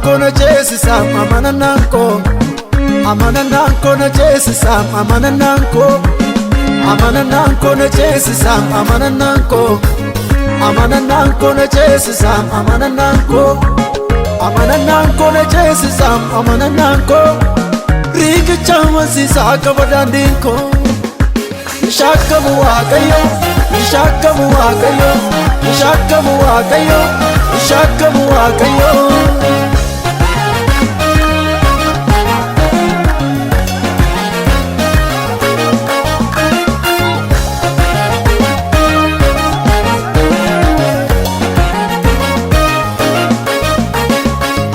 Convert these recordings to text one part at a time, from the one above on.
koo na ceesisa amanannaan koo. Amanannaan koo na ceesisa amanannaan koo. Amanannaan koo na ceesisa amanannaan koo. Amanannaan koo na ceesisa amanannaan koo. Amanannaan koo na ceesisa amanannaan koo. Riiqicha amansiisaa qaba daandiin koo. Shaakkamu Waaqayyo, shaakkamu Waaqayyo, shaakkamu Waaqayyo, shaakkamu Waaqayyo.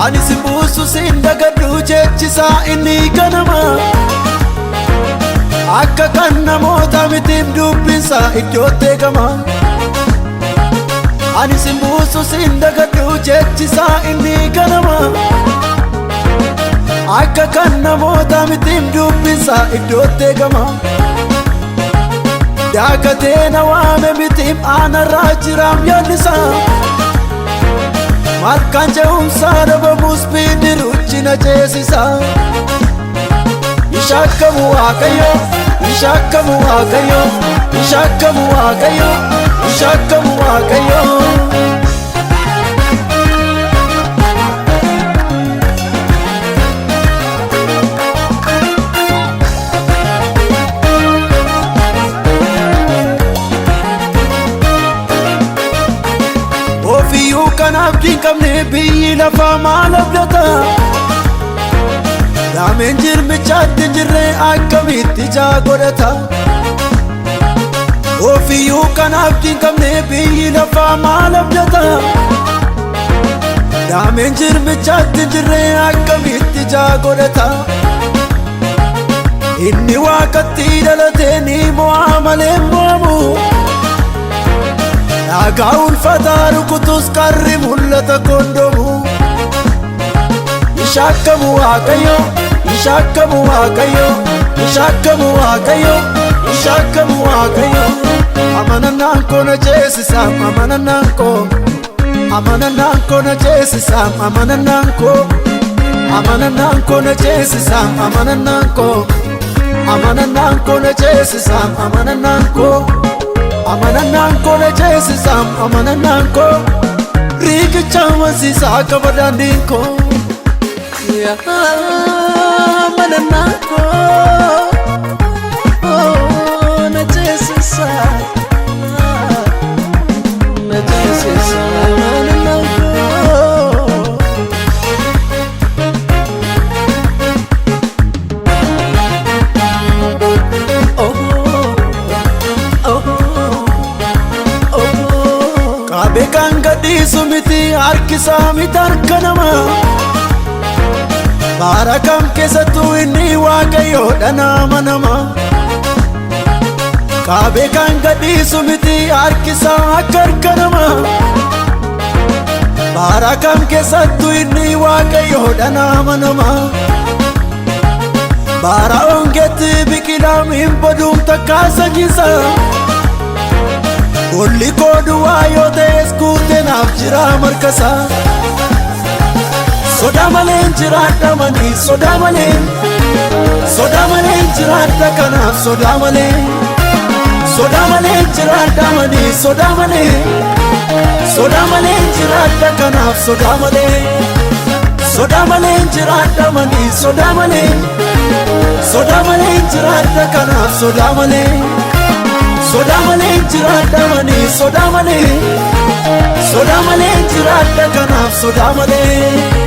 Ani si buusu siin dagadhu jechisaa inni ganama. Akka kan namoota mitiif dubbisa iddootti eegama. Ani si buusu siin dagadhu jechisaa inni ganama. Akka kan namoota mitiif dubbisa iddootti eegama. Daakatee na waame mitiif aanarraa jiraam yaadnisaa. Malkaan ce'umsaa dhabamus bidiruuchi na ceesisa. Shaakkamu Waaqayyo, shaakkamu Waaqayyo, shaakkamu Waaqayyo, shaakkamu Waaqayyo. Ofiyyuu kan abdii hin qabne biyyi lafaa maal abdata? Daameen jirmichaatti hin jirre akkamitti ijaa godhata? Ofiyyuu kan abdii hin qabne biyyi lafaa maal abdata? Daameen jirmichaatti hin jirre akkamitti ijaa godhata? Inni waaqatti dhalate ni mo'a malee hin mo'amu. Dhagaa ulfaataa rukutus qarri mul'ata kondomu. Shaakkamu Waaqayyo, shaakkamu Waaqayyo, shaakkamu Waaqayyo, shaakkamu Waaqayyo. Amanannaan koo na ceesisa amanannaan koo. Amanannaan koo na ceesisa amanannaan koo. Amanannaan koo na ceesisa amanannaan koo. Amanannaan koo na ceesisa amanannaan koo. Amanannaan koo na ceesisa amanannaan koo. Riiqicha amansiisaa qaba daandiin koo. Amanannaan koo na ceesisa, na ceesisa amanannaan koo. Oh. Qabee kan gadhiisu miti harkisaa miti harka namaa. Baara kam keessattuu inni Waaqayyoodha nama nama. Qabee kan gadhiisu miti harkisaa akka harka namaa. Baara kam keessattuu inni Waaqayyoodha nama nama. Baara hongeetti biqilaan hin baduun takkaa sanyiisaa. Golli koo duwwaa yoo ta'es guutee naaf jira markasaa. Sodaa malee jiraadha manii sodaa malee. Sodaa malee jiraadha kanaaf sodaa malee. Sodaa malee jiraadha manii sodaa malee. Sodaa malee jiraadha kanaaf sodaa malee. Sodaa malee jiraadha manii sodaa malee. Sodaa malee jiraadha kanaaf sodaa malee. Sodaa malee jiraadha manii sodaa malee. Sodaa malee jiraadha kanaaf sodaa malee.